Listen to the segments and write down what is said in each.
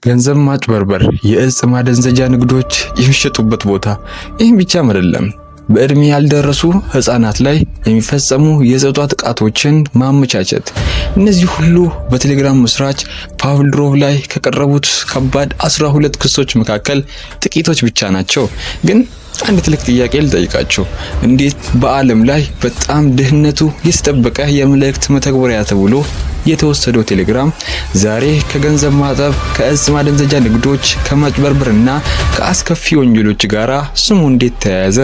ገንዘብ ማጭበርበር፣ የእጽ ማደንዘጃ ንግዶች የሚሸጡበት ቦታ። ይህም ብቻም አይደለም፣ በእድሜ ያልደረሱ ህፃናት ላይ የሚፈጸሙ የጾታ ጥቃቶችን ማመቻቸት። እነዚህ ሁሉ በቴሌግራም መስራች ፓቭል ዱሮቭ ላይ ከቀረቡት ከባድ 12 ክሶች መካከል ጥቂቶች ብቻ ናቸው። ግን አንድ ትልቅ ጥያቄ ልጠይቃችሁ። እንዴት በዓለም ላይ በጣም ደህንነቱ የተጠበቀ የመልእክት መተግበሪያ ተብሎ የተወሰደው ቴሌግራም ዛሬ ከገንዘብ ማጠብ፣ ከእጽ ማደንዘጃ ንግዶች፣ ከማጭበርበርና ከአስከፊ ወንጀሎች ጋራ ስሙ እንዴት ተያያዘ?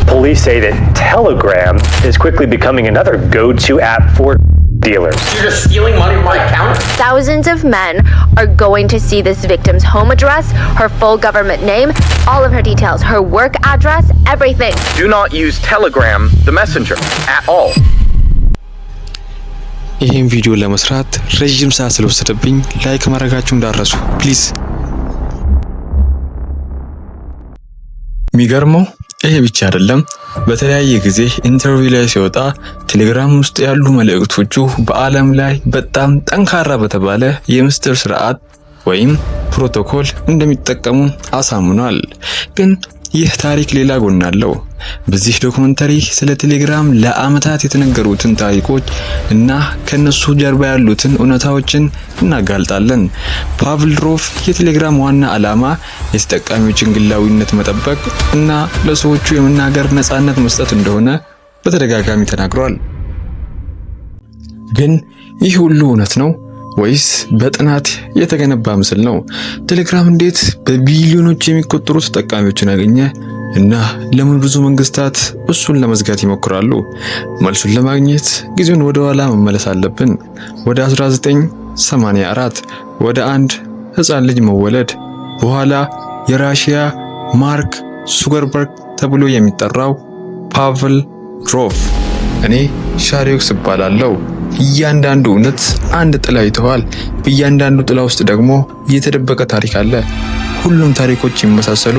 Police say that Telegram is quickly becoming another go-to app for dealers. You're just stealing money from my account? Thousands of men are going to see this victim's home address, her full government name, all of her details, her work address, everything. Do not use Telegram, the messenger, at all. ይህን ቪዲዮ ለመስራት ረዥም ሰዓት ስለወሰደብኝ like ማድረጋችሁ እንዳትረሱ please። የሚገርመው ይሄ ብቻ አይደለም። በተለያየ ጊዜ interview ላይ ሲወጣ ቴሌግራም ውስጥ ያሉ መልእክቶቹ በዓለም ላይ በጣም ጠንካራ በተባለ የምስጢር ስርዓት ወይም ፕሮቶኮል እንደሚጠቀሙ አሳምኗል። ግን ይህ ታሪክ ሌላ ጎን አለው። በዚህ ዶክመንተሪ ስለ ቴሌግራም ለዓመታት የተነገሩትን ታሪኮች እና ከነሱ ጀርባ ያሉትን እውነታዎችን እናጋልጣለን። ፓቭል ዱሮቭ የቴሌግራም ዋና ዓላማ የተጠቃሚዎችን ግላዊነት መጠበቅ እና ለሰዎቹ የመናገር ነፃነት መስጠት እንደሆነ በተደጋጋሚ ተናግሯል። ግን ይህ ሁሉ እውነት ነው ወይስ በጥናት የተገነባ ምስል ነው? ቴሌግራም እንዴት በቢሊዮኖች የሚቆጠሩ ተጠቃሚዎችን አገኘ? እና ለምን ብዙ መንግስታት እሱን ለመዝጋት ይሞክራሉ? መልሱን ለማግኘት ጊዜውን ወደ ኋላ መመለስ አለብን። ወደ 1984፣ ወደ አንድ ህፃን ልጅ መወለድ፣ በኋላ የራሽያ ማርክ ዙከርበርግ ተብሎ የሚጠራው ፓቭል ዱሮቭ። እኔ ሻሪዮክስ እባላለሁ። እያንዳንዱ እውነት አንድ ጥላ ይተዋል። በእያንዳንዱ ጥላ ውስጥ ደግሞ የተደበቀ ታሪክ አለ። ሁሉም ታሪኮች ይመሳሰሉ፣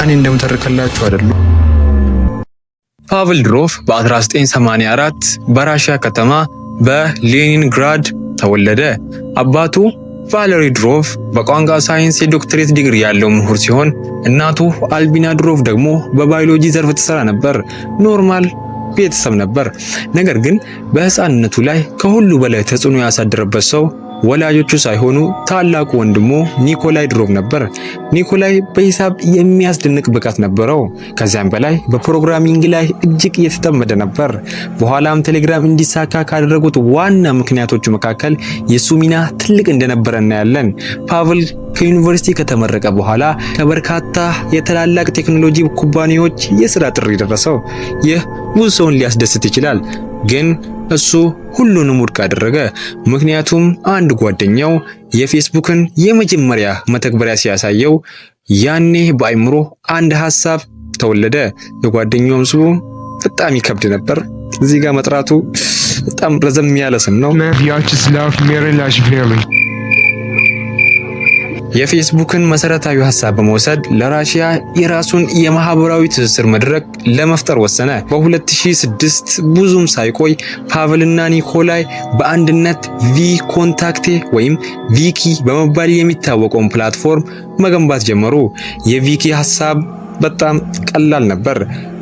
እኔ እንደምተርከላችሁ አይደሉም። ፓቭል ዱሮቭ በ1984 በራሽያ ከተማ በሌኒንግራድ ተወለደ። አባቱ ቫለሪ ዱሮቭ በቋንቋ ሳይንስ የዶክትሬት ዲግሪ ያለው ምሁር ሲሆን እናቱ አልቢና ዱሮቭ ደግሞ በባዮሎጂ ዘርፍ ትሰራ ነበር። Normal ቤተሰብ ነበር። ነገር ግን በህፃንነቱ ላይ ከሁሉ በላይ ተጽዕኖ ያሳደረበት ሰው ወላጆቹ ሳይሆኑ ታላቁ ወንድሙ ኒኮላይ ዱሮቭ ነበር። ኒኮላይ በሂሳብ የሚያስደንቅ ብቃት ነበረው። ከዚያም በላይ በ programming ላይ እጅግ የተጠመደ ነበር። በኋላም ቴሌግራም እንዲሳካ ካደረጉት ዋና ምክንያቶቹ መካከል የሱ ሚና ትልቅ እንደነበረ እናያለን። ፓቭል ከዩኒቨርሲቲ ከተመረቀ በኋላ ከበርካታ የታላላቅ ቴክኖሎጂ ኩባንያዎች የስራ ጥሪ ደረሰው። ይህ ብዙ ሰውን ሊያስደስት ይችላል፣ ግን እሱ ሁሉንም ውድቅ አደረገ። ምክንያቱም አንድ ጓደኛው የፌስቡክን የመጀመሪያ መተግበሪያ ሲያሳየው ያኔ በአይምሮ አንድ ሐሳብ ተወለደ። የጓደኛውም ስሙ በጣም ይከብድ ነበር። እዚህ ጋር መጥራቱ በጣም ረዘም ያለ ስም ነው። ቪያችስላቭ ሜሬላሽቪሊ። የፌስቡክን መሰረታዊ ሐሳብ በመውሰድ ለራሽያ የራሱን የማህበራዊ ትስስር መድረክ ለመፍጠር ወሰነ። በ2006 ብዙም ሳይቆይ ፓቭልና ኒኮላይ በአንድነት ቪኮንታክቴ ወይም ቪኪ በመባል የሚታወቀውን platform መገንባት ጀመሩ። የቪኪ ሐሳብ በጣም ቀላል ነበር።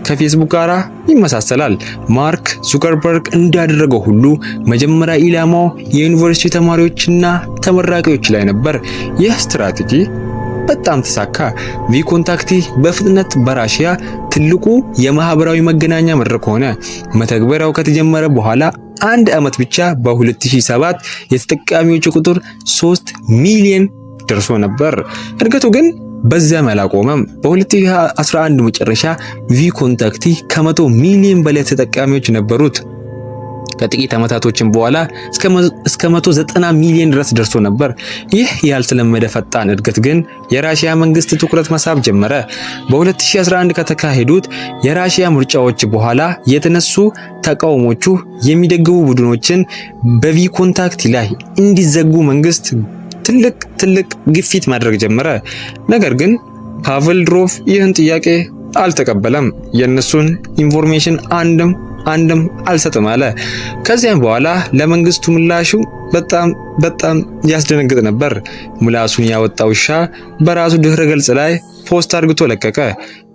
ከፌስቡክ ጋር ይመሳሰላል። ማርክ ዙከርበርግ እንዳደረገው ሁሉ መጀመሪያ ኢላማው የዩኒቨርሲቲ ተማሪዎችና ተመራቂዎች ላይ ነበር። ይህ ስትራቴጂ በጣም ተሳካ። ቪኮንታክቴ በፍጥነት በራሽያ ትልቁ የማህበራዊ መገናኛ መድረክ ሆነ። መተግበሪያው ከተጀመረ በኋላ አንድ ዓመት ብቻ በ2007 የተጠቃሚዎቹ ቁጥር 3 ሚሊዮን ደርሶ ነበር። እድገቱ ግን በዚያም አላቆመም። በ2011 መጨረሻ ቪኮንታክቴ ከ100 ሚሊዮን በላይ ተጠቃሚዎች ነበሩት። ከጥቂት ዓመታቶችን በኋላ እስከ 190 ሚሊዮን ድረስ ደርሶ ነበር። ይህ ያልተለመደ ፈጣን እድገት ግን የራሽያ መንግስት ትኩረት መሳብ ጀመረ። በ2011 ከተካሄዱት የራሽያ ምርጫዎች በኋላ የተነሱ ተቃውሞቹ የሚደግፉ ቡድኖችን በቪኮንታክት ላይ እንዲዘጉ መንግስት ትልቅ ትልቅ ግፊት ማድረግ ጀመረ። ነገር ግን ፓቭል ዱሮቭ ይህን ጥያቄ አልተቀበለም። የእነሱን information አንድም አንድም አልሰጥም አለ። ከዚያም በኋላ ለመንግስቱ ምላሹ በጣም በጣም ያስደነግጥ ነበር። ምላሱን ያወጣ ውሻ በራሱ ድህረ ገጽ ላይ post አድርግቶ ለቀቀ።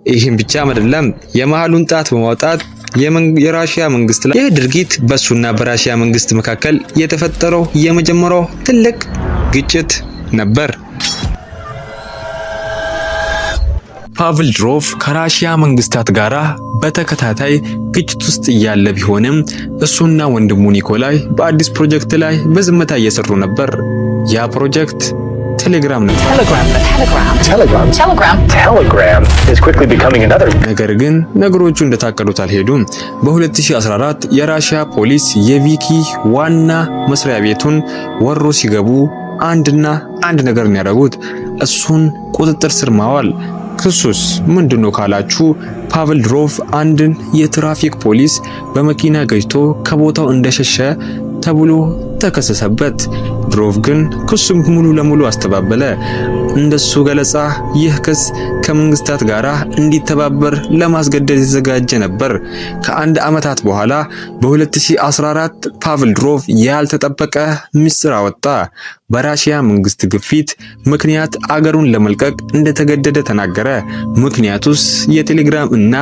ይህም ብቻም አይደለም፣ የመሃሉን ጣት በማውጣት የራሽያ መንግስት ላይ፣ ይህ ድርጊት በሱና በራሽያ መንግስት መካከል የተፈጠረው የመጀመሪያው ትልቅ ግጭት ነበር። ፓቭል ዱሮቭ ከራሽያ መንግስታት ጋር በተከታታይ ግጭት ውስጥ እያለ ቢሆንም እሱና ወንድሙ ኒኮላይ በአዲስ ፕሮጀክት ላይ በዝምታ እየሰሩ ነበር። ያ ፕሮጀክት ቴሌግራም ነበር። Telegram. Telegram is quickly becoming another ነገር ግን ነገሮቹ እንደታቀዱት አልሄዱም። በ2014 የራሽያ ፖሊስ የቪኪ ዋና መስሪያ ቤቱን ወሮ ሲገቡ አንድና አንድ ነገር ነው ያደረጉት፣ እሱን ቁጥጥር ስር ማዋል። ክሱስ ምንድነው ካላችሁ፣ ፓቭል ዱሮቭ አንድን የትራፊክ ፖሊስ በመኪና ገጭቶ ከቦታው እንደሸሸ ተብሎ ተከሰሰበት። ዱሮቭ ግን ክሱን ሙሉ ለሙሉ አስተባበለ። እንደሱ ገለጻ ይህ ክስ ከመንግስታት ጋር እንዲተባበር ለማስገደድ የተዘጋጀ ነበር። ከአንድ ዓመታት በኋላ በ2014 ፓቭል ዱሮቭ ያልተጠበቀ ምስጢር አወጣ። በራሽያ መንግስት ግፊት ምክንያት አገሩን ለመልቀቅ እንደተገደደ ተናገረ። ምክንያቱስ የቴሌግራም እና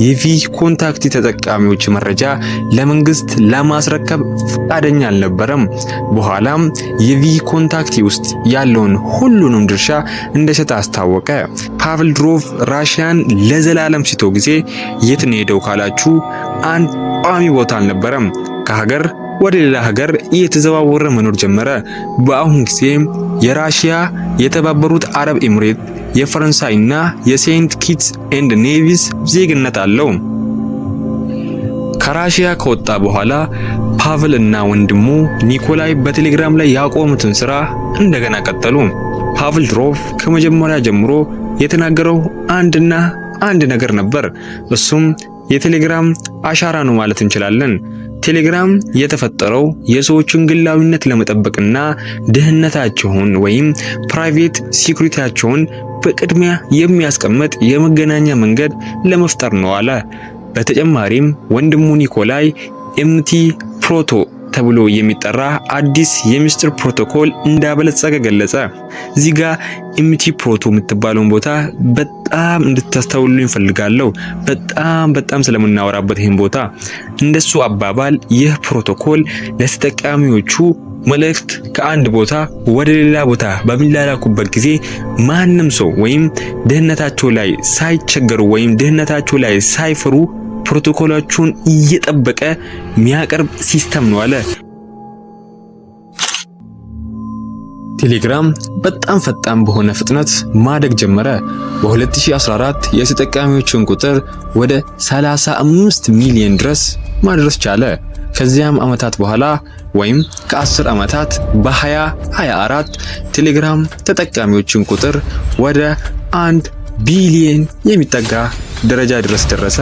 የቪ ኮንታክት ተጠቃሚዎች መረጃ ለመንግስት ለማስረከብ ፈቃደኛ አልነበረም። በኋላም የቪ ኮንታክቲ ውስጥ ያለውን ሁሉንም ድርሻ እንደሸጠ አስታወቀ። ፓቭል ዱሮቭ ራሽያን ለዘላለም ሲተው ጊዜ የት ነው የሄደው ካላችሁ፣ አንድ ቋሚ ቦታ አልነበረም። ከሀገር ወደ ሌላ ሀገር እየተዘዋወረ መኖር ጀመረ። በአሁን ጊዜ የራሽያ፣ የተባበሩት አረብ ኤምሬት፣ የፈረንሳይና የሴንት ኪትስ ኤንድ ኔቪስ ዜግነት አለው። ከራሽያ ከወጣ በኋላ ፓቭል እና ወንድሙ ኒኮላይ በቴሌግራም ላይ ያቆሙትን ስራ እንደገና ቀጠሉ። ፓቭል ዱሮቭ ከመጀመሪያ ጀምሮ የተናገረው አንድና አንድ ነገር ነበር። እሱም የቴሌግራም አሻራ ነው ማለት እንችላለን። ቴሌግራም የተፈጠረው የሰዎችን ግላዊነት ለመጠበቅና ደህንነታቸውን ወይም private security ያቸውን በቅድሚያ የሚያስቀምጥ የመገናኛ መንገድ ለመፍጠር ነው አለ። በተጨማሪም ወንድሙ ኒኮላይ MT Proto ተብሎ የሚጠራ አዲስ የሚስጥር ፕሮቶኮል እንዳበለጸገ ገለጸ። እዚህ ጋር MT Proto የምትባለውን ቦታ በጣም እንድታስተውሉኝ እፈልጋለሁ። በጣም በጣም ስለምናወራበት ይህን ቦታ። እንደሱ አባባል ይህ ፕሮቶኮል ለተጠቃሚዎቹ መልእክት ከአንድ ቦታ ወደ ሌላ ቦታ በሚላላኩበት ጊዜ ማንም ሰው ወይም ደህንነታቸው ላይ ሳይቸገሩ ወይም ደህንነታቸው ላይ ሳይፈሩ ፕሮቶኮላቸውን እየጠበቀ የሚያቀርብ system ነው አለ። ቴሌግራም በጣም ፈጣን በሆነ ፍጥነት ማደግ ጀመረ። በ2014 የተጠቃሚዎችን ቁጥር ወደ 35 ሚሊዮን ድረስ ማድረስ ቻለ። ከዚያም ዓመታት በኋላ ወይም ከ10 ዓመታት በ2024 ቴሌግራም ተጠቃሚዎችን ቁጥር ወደ 1 ቢሊዮን የሚጠጋ ደረጃ ድረስ ደረሰ።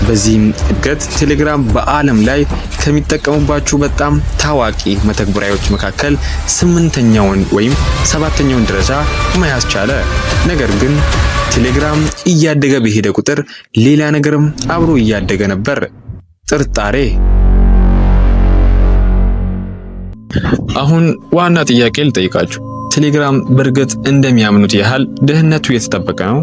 በዚህም እድገት ቴሌግራም በዓለም ላይ ከሚጠቀሙባቸው በጣም ታዋቂ መተግበሪያዎች መካከል ስምንተኛውን ወይም ሰባተኛውን ደረጃ መያዝ ቻለ። ነገር ግን ቴሌግራም እያደገ በሄደ ቁጥር ሌላ ነገርም አብሮ እያደገ ነበር፣ ጥርጣሬ። አሁን ዋና ጥያቄ ልጠይቃችሁ። ቴሌግራም በእርግጥ እንደሚያምኑት ያህል ደህንነቱ የተጠበቀ ነው?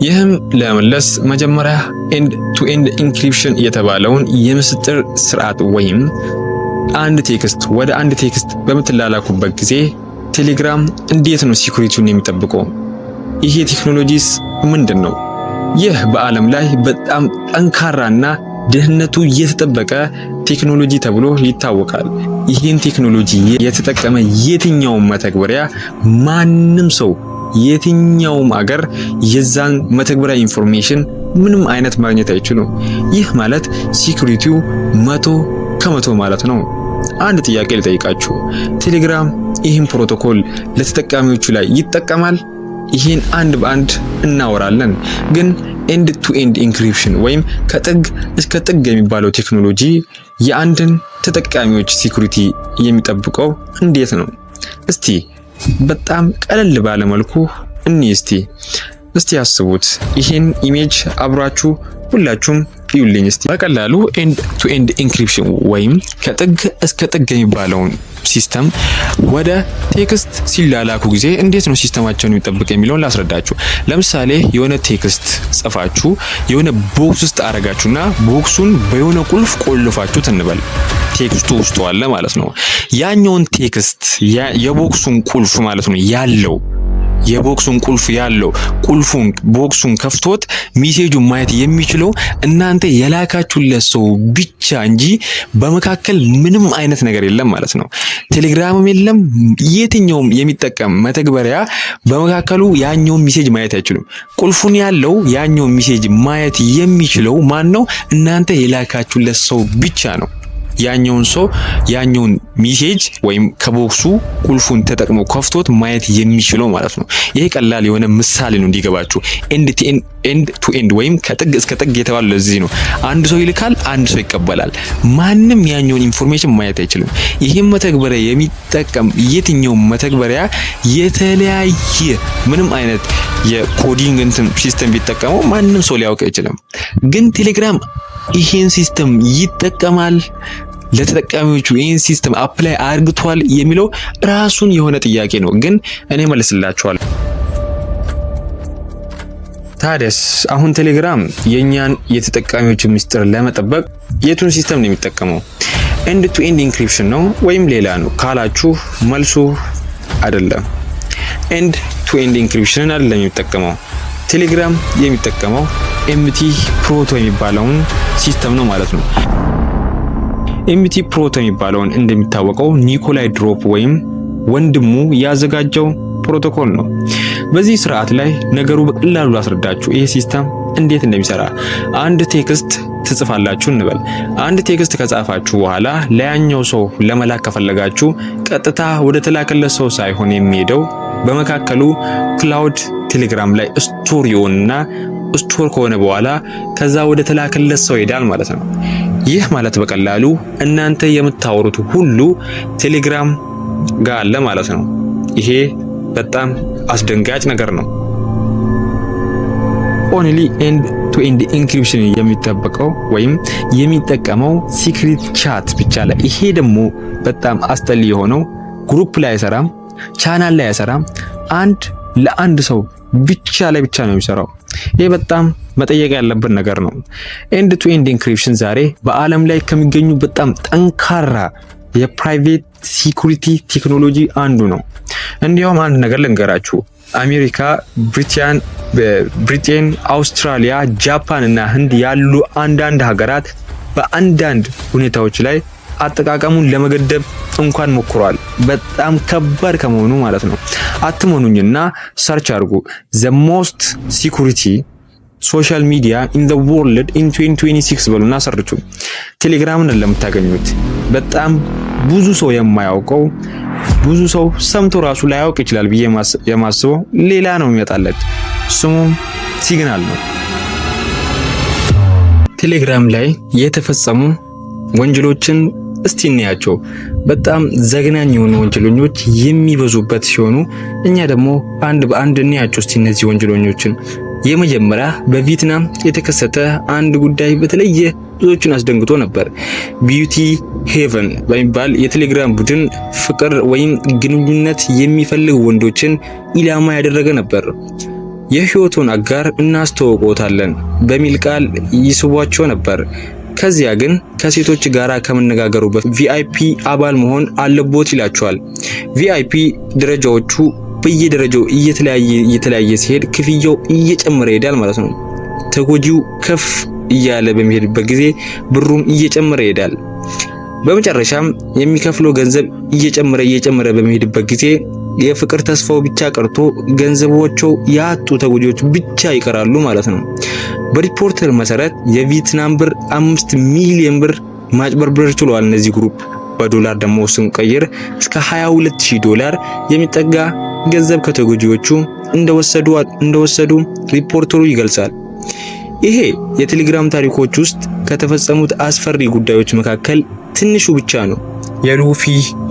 ይህም ለመመለስ መጀመሪያ end to end encryption የተባለውን የምስጢር ስርዓት ወይም አንድ text ወደ አንድ text በምትላላኩበት ጊዜ ቴሌግራም እንዴት ነው security ውን የሚጠብቀው? ይሄ ቴክኖሎጂስ ምንድን ነው? ይህ በዓለም ላይ በጣም ጠንካራና ደህንነቱ የተጠበቀ ቴክኖሎጂ ተብሎ ይታወቃል። ይህን ቴክኖሎጂ የተጠቀመ የትኛውም መተግበሪያ ማንም ሰው የትኛውም አገር የዛን መተግበሪያ information ምንም አይነት ማግኘት አይችሉም። ይህ ማለት security ው 100% ማለት ነው። አንድ ጥያቄ ልጠይቃችሁ። ቴሌግራም ይህን ፕሮቶኮል ለተጠቃሚዎቹ ላይ ይጠቀማል? ይህን አንድ በአንድ እናወራለን። ግን end to end encryption ወይም ከጥግ እስከ ጥግ የሚባለው ቴክኖሎጂ የአንድን ተጠቃሚዎች security የሚጠብቀው እንዴት ነው? እስቲ በጣም ቀለል ባለ መልኩ እኒ እስቲ አስቡት። ይህን image አብራችሁ ሁላችሁም እዩልኝ እስቲ። በቀላሉ end to end encryption ወይም ከጥግ እስከ ጥግ የሚባለውን system ወደ text ሲላላኩ ጊዜ እንዴት ነው system ኣቸውን የሚጠብቅ የሚለውን ላስረዳችሁ። ለምሳሌ የሆነ text ጽፋችሁ የሆነ box ውስጥ አረጋችሁና box ኡን በየሆነ ቁልፍ ቆልፋችሁት እንበል፣ text ኡ ውስጡ አለ ማለት ነው። ያኛውን text የ box ኡን ቁልፍ ማለት ነው ያለው፣ የ box ኡን ቁልፍ ያለው፣ ቁልፉን box ኡን ከፍቶት message ኡን ማየት የሚችለው እናንተ የላካችሁለት ሰው ብቻ እንጂ በመካከል ምንም አይነት ነገር የለም ማለት ነው። ቴሌግራምም የለም፣ የትኛውም የሚጠቀም መተግበሪያ በመካከሉ ያኛውን message ማየት አይችሉም። ቁልፉን ያለው፣ ያኛውን message ማየት የሚችለው ማን ነው? እናንተ የላካችሁለት ሰው ብቻ ነው። ያኛውን ሰው ያኛውን message ወይም ከ box ኡ ቁልፉን ተጠቅሞ ከፍቶት ማየት የሚችለው ማለት ነው። ይሄ ቀላል የሆነ ምሳሌ ነው እንዲገባችሁ። End to end ወይም ከጥግ እስከ ጥግ የተባለው ለዚህ ነው። አንድ ሰው ይልካል፣ አንድ ሰው ይቀበላል። ማንም ያኛውን information ማየት አይችልም። ይህም መተግበሪያ የሚጠቀም የትኛውም መተግበሪያ የተለያየ ምንም አይነት የ coding እንትን system ቢጠቀመው ማንም ሰው ሊያውቅ አይችልም። ግን ቴሌግራም ይሄን system ይጠቀማል፣ ለተጠቃሚዎቹ ይህን system apply አርግቷል የሚለው ራሱን የሆነ ጥያቄ ነው። ግን እኔ መልስላችኋለሁ። ታዲያስ አሁን ቴሌግራም የእኛን የተጠቃሚዎችን ምስጢር ለመጠበቅ የቱን system ነው የሚጠቀመው? End to end encryption ነው ወይም ሌላ ነው ካላችሁ መልሱ አይደለም። End to end encryption ን አይደለም የሚጠቀመው። ቴሌግራም የሚጠቀመው MTProto የሚባለውን system ነው ማለት ነው። MTProto የሚባለውን እንደሚታወቀው ኒኮላይ ድሮፕ ወይም ወንድሙ ያዘጋጀው ፕሮቶኮል ነው። በዚህ ስርዓት ላይ ነገሩ በቀላሉ ላስረዳችሁ ይሄ system እንዴት እንደሚሰራ። አንድ text ትጽፋላችሁ እንበል። አንድ text ከጻፋችሁ በኋላ ለያኛው ሰው ለመላክ ከፈለጋችሁ ቀጥታ ወደ ተላከለት ሰው ሳይሆን የሚሄደው በመካከሉ cloud ቴሌግራም ላይ store ይሆንና store ከሆነ በኋላ ከዛ ወደ ተላከለት ሰው ይሄዳል ማለት ነው። ይህ ማለት በቀላሉ እናንተ የምታወሩት ሁሉ ቴሌግራም ጋር አለ ማለት ነው። ይሄ በጣም አስደንጋጭ ነገር ነው። Only end to end encryption የሚጠበቀው ወይም የሚጠቀመው secret chat ብቻ ላይ። ይሄ ደግሞ በጣም አስጠሊ የሆነው group ላይ አይሰራም፣ ቻናል ላይ አይሰራም። አንድ ለአንድ ሰው ብቻ ላይ ብቻ ነው የሚሰራው። ይሄ በጣም መጠየቅ ያለብን ነገር ነው። End to end encryption ዛሬ በዓለም ላይ ከሚገኙ በጣም ጠንካራ የ private security ቴክኖሎጂ አንዱ ነው። እንዲያውም አንድ ነገር ልንገራችሁ። አሜሪካ፣ ብሪቴን፣ አውስትራሊያ፣ ጃፓን እና ህንድ ያሉ አንዳንድ ሀገራት በአንዳንድ ሁኔታዎች ላይ አጠቃቀሙን ለመገደብ እንኳን ሞክሯል። በጣም ከባድ ከመሆኑ ማለት ነው። አትመኑኝና search አድርጉ፣ "the most security social media in the world in 2026" በሉና search ኡ። ቴሌግራምን ለምታገኙት በጣም ብዙ ሰው የማያውቀው፣ ብዙ ሰው ሰምቶ ራሱ ላያውቅ ይችላል ብዬ የማስበው ሌላ ነው የሚመጣለት። ስሙም ሲግናል ነው። ቴሌግራም ላይ የተፈጸሙ ወንጀሎችን እስቲ እንያቸው። በጣም ዘግናኝ የሆኑ ወንጀለኞች የሚበዙበት ሲሆኑ እኛ ደግሞ አንድ በአንድ እንያቸው እስቲ እነዚህ ወንጀለኞችን። የመጀመሪያ በቪየትናም የተከሰተ አንድ ጉዳይ በተለየ ብዙዎችን አስደንግጦ ነበር። Beauty Heaven በሚባል የቴሌግራም ቡድን ፍቅር ወይም ግንኙነት የሚፈልግ ወንዶችን ኢላማ ያደረገ ነበር። የህይወቱን አጋር እናስተዋውቆታለን በሚል ቃል ይስቧቸው ነበር። ከዚያ ግን ከሴቶች ጋር ከመነጋገሩ በፊት VIP አባል መሆን አለቦት ይላቸዋል። VIP ደረጃዎቹ በየደረጃው እየተለያየ እየተለያየ ሲሄድ ክፍያው እየጨመረ ይሄዳል ማለት ነው። ተጎጂው ከፍ እያለ በሚሄድበት ጊዜ ብሩም እየጨመረ ይሄዳል። በመጨረሻም የሚከፍለው ገንዘብ እየጨመረ እየጨመረ በሚሄድበት ጊዜ የፍቅር ተስፋው ብቻ ቀርቶ ገንዘባቸው ያጡ ተጎጂዎች ብቻ ይቀራሉ ማለት ነው። በሪፖርተር መሰረት የቪየትናም ብር 5 ሚሊዮን ብር ማጭበርበር ችሏል። እነዚህ group በዶላር ደግሞ ስንቀይር እስከ 22,000 ዶላር የሚጠጋ ገንዘብ ከተጎጂዎቹ እንደወሰዱ ሪፖርተሩ ይገልጻል። ይሄ የቴሌግራም ታሪኮች ውስጥ ከተፈጸሙት አስፈሪ ጉዳዮች መካከል ትንሹ ብቻ ነው። የሉፊ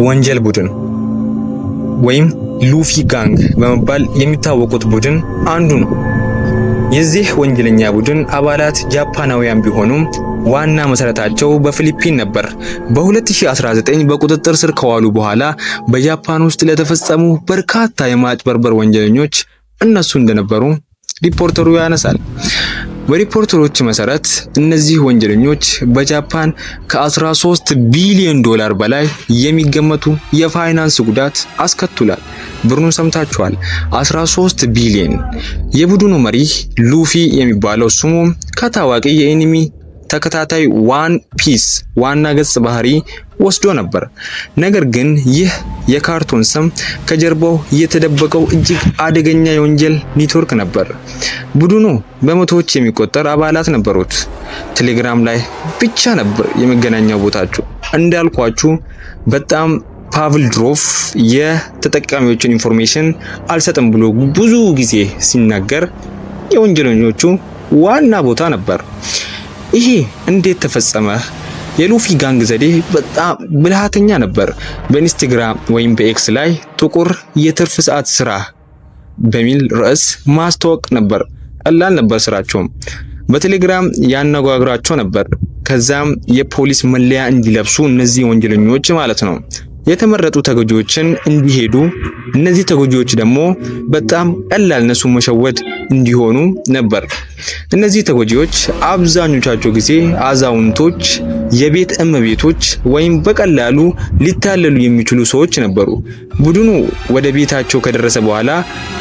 ወንጀል ቡድን ወይም ሉፊ gang በመባል የሚታወቁት ቡድን አንዱ ነው። የዚህ ወንጀለኛ ቡድን አባላት ጃፓናውያን ቢሆኑም ዋና መሰረታቸው በፊሊፒን ነበር። በ2019 በቁጥጥር ስር ከዋሉ በኋላ በጃፓን ውስጥ ለተፈጸሙ በርካታ የማጭበርበር ወንጀለኞች እነሱ እንደነበሩ ሪፖርተሩ ያነሳል። በሪፖርተሮች መሰረት እነዚህ ወንጀለኞች በጃፓን ከ13 ቢሊዮን ዶላር በላይ የሚገመቱ የፋይናንስ ጉዳት አስከትሏል። ብሩን ሰምታችኋል፣ 13 ቢሊዮን። የቡድኑ መሪ ሉፊ የሚባለው ስሙ ከታዋቂ የ anime ተከታታይ One Piece ዋና ገጸ ባህሪ ወስዶ ነበር። ነገር ግን ይህ የካርቱን ስም ከጀርባው የተደበቀው እጅግ አደገኛ የወንጀል ኔትወርክ ነበር። ቡድኑ በመቶዎች የሚቆጠር አባላት ነበሩት። ቴሌግራም ላይ ብቻ ነበር የመገናኛ ቦታቸው። እንዳልኳችሁ በጣም ፓቭል ዱሮቭ የተጠቃሚዎችን information አልሰጥም ብሎ ብዙ ጊዜ ሲናገር የወንጀለኞቹ ዋና ቦታ ነበር። ይሄ እንዴት ተፈጸመ? የሉፊ gang ዘዴ በጣም ብልሃተኛ ነበር። በኢንስታግራም ወይም በኤክስ ላይ ጥቁር የትርፍ ሰዓት ስራ በሚል ርዕስ ማስተዋወቅ ነበር። ቀላል ነበር ስራቸውም። በቴሌግራም ያነጋግሯቸው ነበር። ከዛም የፖሊስ መለያ እንዲለብሱ እነዚህ ወንጀለኞች ማለት ነው የተመረጡ ተጎጂዎችን እንዲሄዱ፣ እነዚህ ተጎጂዎች ደግሞ በጣም ቀላል እነሱ መሸወድ እንዲሆኑ ነበር። እነዚህ ተጎጂዎች አብዛኞቻቸው ጊዜ አዛውንቶች፣ የቤት እመቤቶች ወይም በቀላሉ ሊታለሉ የሚችሉ ሰዎች ነበሩ። ቡድኑ ወደ ቤታቸው ከደረሰ በኋላ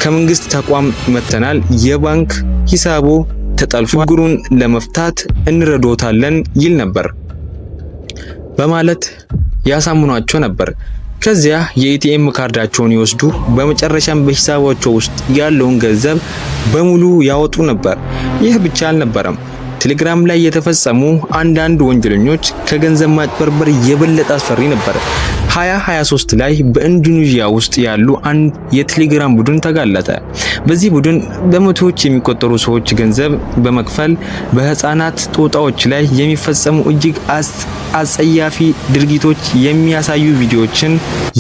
ከመንግስት ተቋም መጥተናል፣ የባንክ ሂሳቦ ተጠልፎ ችግሩን ለመፍታት እንረዶታለን ይል ነበር በማለት ያሳምኗቸው ነበር። ከዚያ የ ATM ካርዳቸውን ይወስዱ፣ በመጨረሻም በሂሳባቸው ውስጥ ያለውን ገንዘብ በሙሉ ያወጡ ነበር። ይህ ብቻ አልነበረም። ቴሌግራም ላይ የተፈጸሙ አንዳንድ ወንጀለኞች ከገንዘብ ማጭበርበር የበለጠ አስፈሪ ነበር። 2023 ላይ በኢንዶኔዥያ ውስጥ ያሉ አንድ የቴሌግራም ቡድን ተጋለጠ። በዚህ ቡድን በመቶዎች የሚቆጠሩ ሰዎች ገንዘብ በመክፈል በህፃናት ጦጣዎች ላይ የሚፈጸሙ እጅግ አጸያፊ ድርጊቶች የሚያሳዩ ቪዲዮዎችን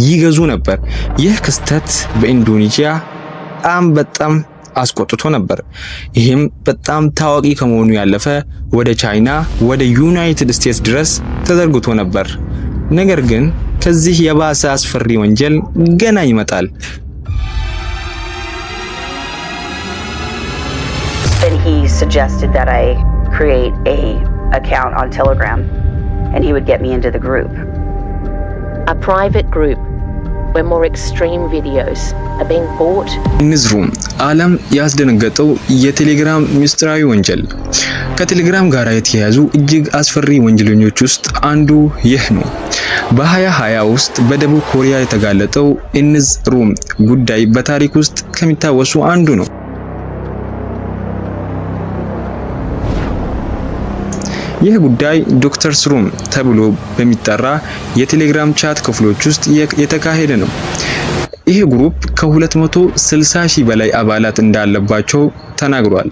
ይገዙ ነበር። ይህ ክስተት በኢንዶኔዥያ በጣም በጣም አስቆጥቶ ነበር። ይህም በጣም ታዋቂ ከመሆኑ ያለፈ ወደ ቻይና፣ ወደ ዩናይትድ ስቴትስ ድረስ ተዘርግቶ ነበር። ነገር ግን ከዚህ የባሰ አስፈሪ ወንጀል ገና ይመጣል። Then he suggested that I create a account on Telegram and he would get me into the group. A private group where more extreme videos are being bought. Nz Room፣ ዓለም ያስደነገጠው የቴሌግራም ምስጢራዊ ወንጀል። ከቴሌግራም ጋር የተያያዙ እጅግ አስፈሪ ወንጀለኞች ውስጥ አንዱ ይህ ነው። በ2020 ውስጥ በደቡብ ኮሪያ የተጋለጠው Nz Room ጉዳይ በታሪክ ውስጥ ከሚታወሱ አንዱ ነው። ይህ ጉዳይ Doctors Room ተብሎ በሚጠራ የቴሌግራም chat ክፍሎች ውስጥ የተካሄደ ነው። ይህ group ከ260 ሺህ በላይ አባላት እንዳለባቸው ተናግሯል።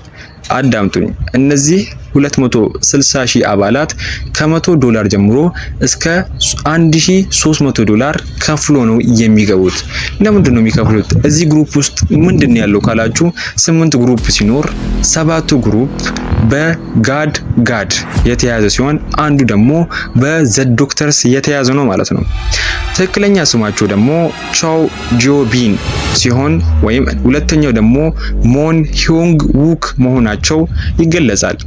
አዳምጡኝ። እነዚህ 260 ሺህ አባላት ከ100 ዶላር ጀምሮ እስከ 1300 ዶላር ከፍሎ ነው የሚገቡት። ለምንድን ነው የሚከፍሉት? እዚህ group ውስጥ ምንድን ነው ያለው ካላችሁ፣ ስምንት group ሲኖር ሰባቱ group በ God God የተያዘ ሲሆን አንዱ ደግሞ በ The Doctors የተያዘ ነው ማለት ነው። ትክክለኛ ስማቸው ደግሞ ቻው ጂኦቢን ሲሆን ወይም ሁለተኛው ደግሞ ሞን ሂዮንግ ውክ መሆናቸው ይገለጻል።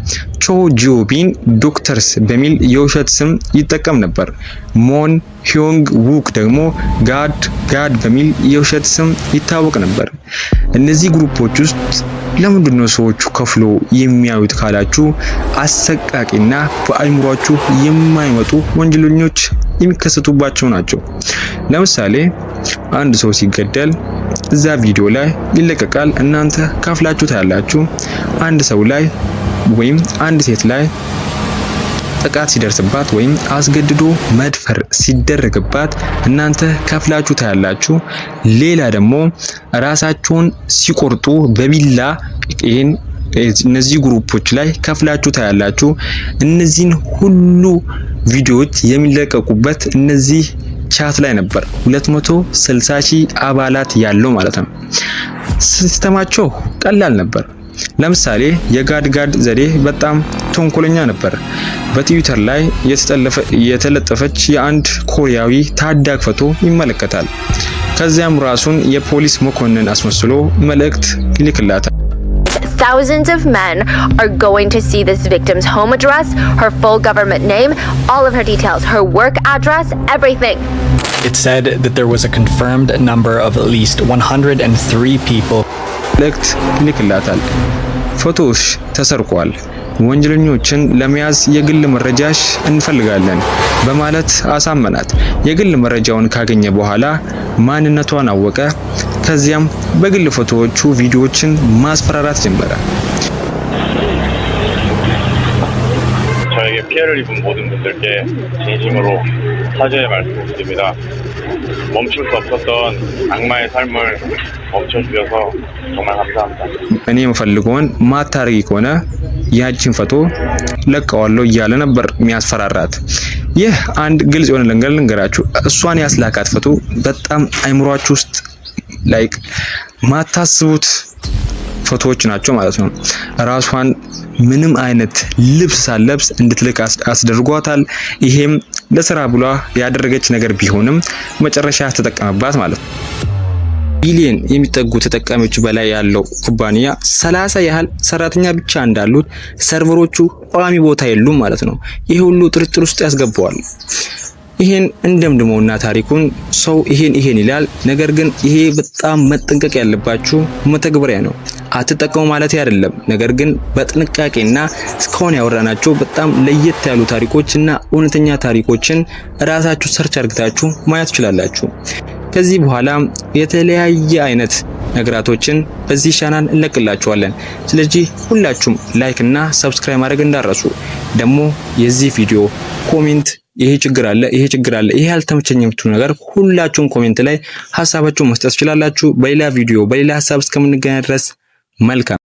ቾ ጂኦቢን Doctors በሚል የውሸት ስም ይጠቀም ነበር። ሞን ሂዮንግ ውክ ደግሞ God God በሚል የውሸት ስም ይታወቅ ነበር። እነዚህ group ኦች ውስጥ ለምንድን ነው ሰዎቹ ከፍሎ የሚያዩት ካላችሁ፣ አሰቃቂና በአይምሯችሁ የማይመጡ ወንጀለኞች የሚከሰቱባቸው ናቸው። ለምሳሌ አንድ ሰው ሲገደል እዛ ቪዲዮ ላይ ይለቀቃል። እናንተ ከፍላችሁ ታያላችሁ። አንድ ሰው ላይ ወይም አንድ ሴት ላይ ጥቃት ሲደርስባት ወይም አስገድዶ መድፈር ሲደረግባት እናንተ ከፍላችሁ ታያላችሁ። ሌላ ደግሞ ራሳቸውን ሲቆርጡ በቢላ ይሄን እነዚህ group ኦች ላይ ከፍላችሁ ታያላችሁ። እነዚህን ሁሉ ቪዲዮዎች የሚለቀቁበት እነዚህ chat ላይ ነበር። 260 ሺህ አባላት ያለው ማለት ነው። System ኣቸው ቀላል ነበር። ለምሳሌ የጋድጋድ ዘዴ በጣም ተንኮለኛ ነበር። በትዊተር ላይ የተለጠፈች የአንድ ኮሪያዊ ታዳጊ ፎቶ ይመለከታል። ከዚያም ራሱን የፖሊስ መኮንን አስመስሎ መልእክት ይልክላታል። Thousands of men are going to see this victim's home address, her full government name, all of her details, her work address, everything. It said that there was a confirmed number of at least 103 people መልእክት ይልክላታል። ፎቶሽ ተሰርቋል፣ ወንጀለኞችን ለመያዝ የግል መረጃሽ እንፈልጋለን በማለት አሳመናት። የግል መረጃውን ካገኘ በኋላ ማንነቷን አወቀ። ከዚያም በግል ፎቶዎቹ ቪዲዮዎችን ማስፈራራት ጀመረ። 저에게 피해를 입은 모든 분들께 진심으로 사죄의 말씀을 드립니다. 멈출 수 없었던 악마의 삶을 멈춰주셔서 정말 감사합니다. እኔ የምፈልገውን ማታረጊ ከሆነ ያንቺን ፎቶ ለቀዋለሁ እያለ ነበር የሚያስፈራራት። ይህ አንድ ግልጽ የሆነ ነገር ልንገራችሁ። እሷን ያስላካት ፎቶ በጣም አይምሯችሁ ውስጥ like ማታስቡት ፎቶዎች ናቸው ማለት ነው። ራሷን ምንም አይነት ልብስ ሳትለብስ እንድትልክ አስደርጓታል። ይሄም ለስራ ብሏ ያደረገች ነገር ቢሆንም መጨረሻ ተጠቀመባት ማለት ነው። ቢሊየን የሚጠጉ ተጠቃሚዎች በላይ ያለው ኩባንያ 30 ያህል ሰራተኛ ብቻ እንዳሉት፣ server ኦቹ ቋሚ ቦታ የሉም ማለት ነው። ይሄ ሁሉ ጥርጥር ውስጥ ያስገባዋል። ይሄን እንደምድመውና ታሪኩን ሰው ይሄን ይሄን ይላል። ነገር ግን ይሄ በጣም መጠንቀቅ ያለባችሁ መተግበሪያ ነው። አትጠቀሙ ማለት አይደለም። ነገር ግን በጥንቃቄና እስካሁን ያወራናቸው በጣም ለየት ያሉ ታሪኮች እና እውነተኛ ታሪኮችን ራሳችሁ search አድርጋችሁ ማየት ትችላላችሁ። ከዚህ በኋላ የተለያየ አይነት ነገራቶችን በዚህ ቻናል እንለቅላችኋለን። ስለዚህ ሁላችሁም like እና subscribe ማድረግ እንዳትረሱ። ደግሞ የዚህ ቪዲዮ comment ይሄ ችግር አለ፣ ይሄ ችግር አለ፣ ይሄ አልተመቸኝም የምትሉ ነገር ሁላችሁም comment ላይ ሀሳባችሁን መስጠት ትችላላችሁ። በሌላ ቪዲዮ በሌላ ሀሳብ እስከምንገናኝ ድረስ መልካም